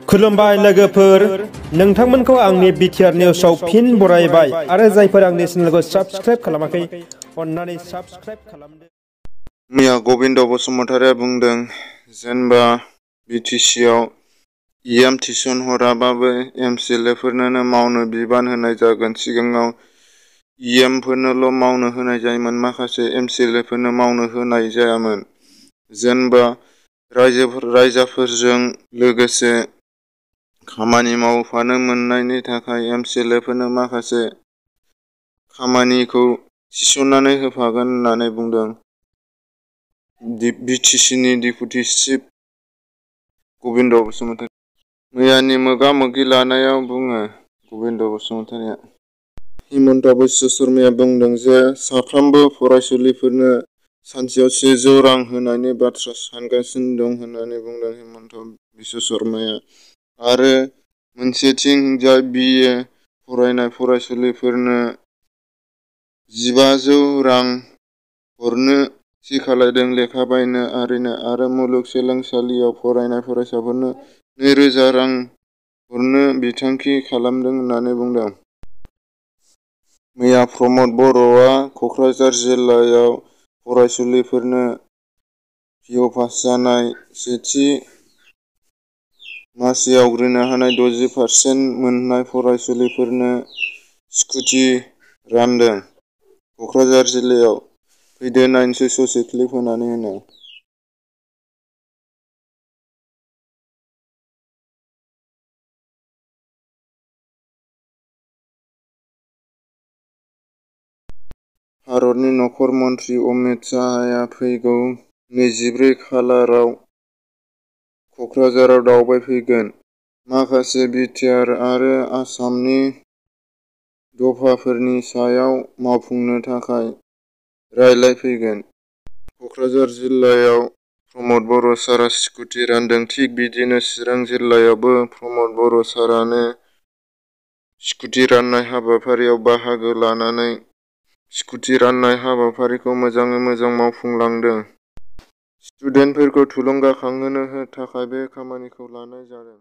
खुलुमबाय लोगोफोर, नोंथांमोनखौ आंनि बिटिआर निउसआव फिन बरायबाय आरो जायफोर आंनि चेनेलखौ साबस्क्राइब खालामाखै अन्नानै साबस्क्राइब खालामदो। मैया गबिन्द बसुमतारिया बुंदों जेनेबा बिटिसिआव इएम थिसनहराबाबो एमसिएलएफोरनो मावनो बिबान होनाय जागोन। सिगाङाव इएमफोरनोल' मावनो होनाय जायोमोन, माखासे एमसिएलएफोरनो मावनो होनाय जायामोन। जेनेबा रायजाफोरजों लोगोसे खामानि मावफानो मोननायनि थाखाय एमसिएलएफोरनो माखासे खामानिखौ थिसननानै होफागोन होननानै बुंदों बिटिसिनि डेपुटि चिफ गबिन्द बसुमतारी। मैयानि मोगा-मोगि लानायाव बुङो गबिन्द बसुमतारिया। हिमन्त बिश्व शर्माया बुंदों जे साफ्रोमबो फरायसुलिफोरनो सानसेयाव 100 रां होनायनि बाथ्रा सानगासिनो दं होननानै बुंदों हिमन्त बिश्व शर्माया। आरो मोनसेथिं जाय बिए फरायनाय फरायसुलिफोरनो 1500 रां हरनो थि खालामदों लेखा बायनो आरिनो, आरो मुलुगसोलोंसालियाव फरायनाय फरायसाफोरनो 2000 रां हरनो बिथांखि खालामदों होननानै बुंदों। मैया प्रमद बर'आ क'क्राझार जिल्लायाव फरायसुलिफोरनो पिअ पास जानाय सेथि मासि आवग्रिनो हानाय 60% मोननाय फरायसुलिफोरनो स्कुटि रानदों। क'क्राझार जिल्लायाव फैदो नायनोसै ससे क्लिप होनानै होनो। भारतनि नखर मन्त्रि अमित शाहआ फैगौ 24 खालाराव क'क्राझाराव दावबायफैगोन। माखासे बिटिआर आरो आसामनि दफाफोरनि सायाव मावफुंनो थाखाय रायज्लायफैगोन। क'क्राझार जिल्लायाव प्रमद बर' सारआ स्कुटि रानदों। थिग बिदिनो चिरां जिल्लायावबो प्रमद बर' सारानो स्कुटि राननाय हाबाफारियाव बाहागो लानानै स्कुटि राननाय हाबाफारिखौ मोजाङै मोजां मावफुंलांदों। स्टुडेन्टफोरखौ थुलुंगाखांहोनो थाखाय बे खामानिखौ लानाय जादों।